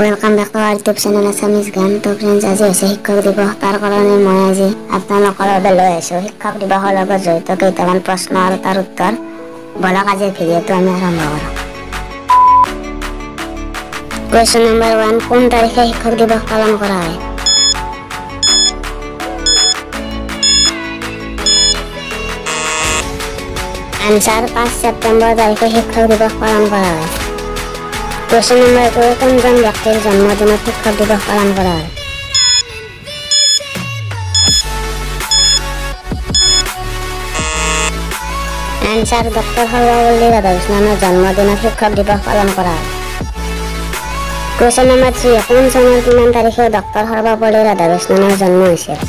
Welcome back to our YouTube channel Assamese গান। তো friends, আজি হৈছে শিক্ষক দিৱস। তাৰ কাৰণে মই আজি আপোনালোকৰ বাবে লৈ আহিছোঁ শিক্ষক দিৱসৰ লগত জড়িত কেইটামান প্ৰশ্ন আৰু তাৰ উত্তৰ। বলক, আজিৰ ভিডিঅ'টো আমি আৰম্ভ কৰোঁ। কুৱেশ্যন নম্বৰ 1, কোন তাৰিখে শিক্ষক দিৱস পালন কৰা হয়? আনচাৰ, 5 ছেপ্টেম্বৰ তাৰিখে শিক্ষক দিৱস পালন কৰা হয়। কুৱেশ্যন নম্বৰ 2, কোনজন ব্যক্তিৰ জন্মদিনত শিক্ষক দিৱস পালন কৰা হয়? আনচাৰ, ডক্টৰ সৰ্বপল্লী ৰাধাকৃষ্ণনৰ জন্মদিনত শিক্ষক দিৱস পালন কৰা হয়। কুৱেশ্যন নম্বৰ 3, কোন চনৰ কিমান তাৰিখে ডক্টৰ সৰ্বপল্লী ৰাধাকৃষ্ণনৰ জন্ম হৈছিল?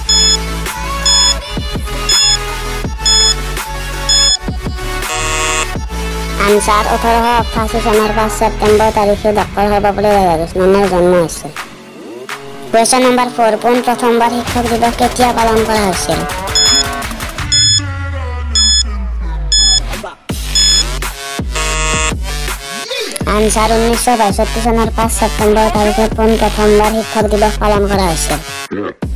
আনচাৰ, 1888 চনৰ 5 ছেপ্টেম্বৰ তাৰিখে ডক্টৰ সৰ্বপল্লী ৰাধাকৃষ্ণনৰ জন্ম হৈছিল। কুৱেশ্যন নম্বৰ 4, পোন প্ৰথমবাৰ শিক্ষক দিৱস কেতিয়া পালন কৰা হৈছিল? আনচাৰ, 1962 চনৰ 5 ছেপ্টেম্বৰ তাৰিখে পোন প্ৰথমবাৰ শিক্ষক দিৱস পালন কৰা হৈছিল।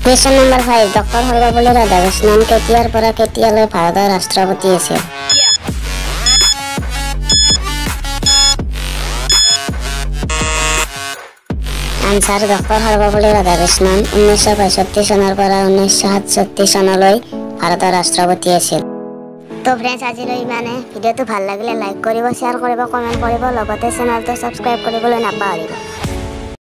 Question number 5, doctor Sarvepalli Radhakrishnan কেতিয়াৰ পৰা কেতিয়ালৈ ভাৰতৰ ৰাষ্ট্ৰপতি আছিল? আনচাৰ, ডক্টৰ সৰ্বপল্লী ৰাধাকৃষ্ণন 1965 চনৰ পৰা 1967 চনলৈ ভাৰতৰ ৰাষ্ট্ৰপতি আছিল। তো ফ্ৰেণ্ডছ, আজিলৈ ইমানে। ভিডিঅ'টো ভাল লাগিলে লাইক কৰিব, শ্বেয়াৰ কৰিব, কমেণ্ট কৰিব, লগতে চেনেলটো ছাবস্ক্ৰাইব কৰিবলৈ নাপাহৰিব।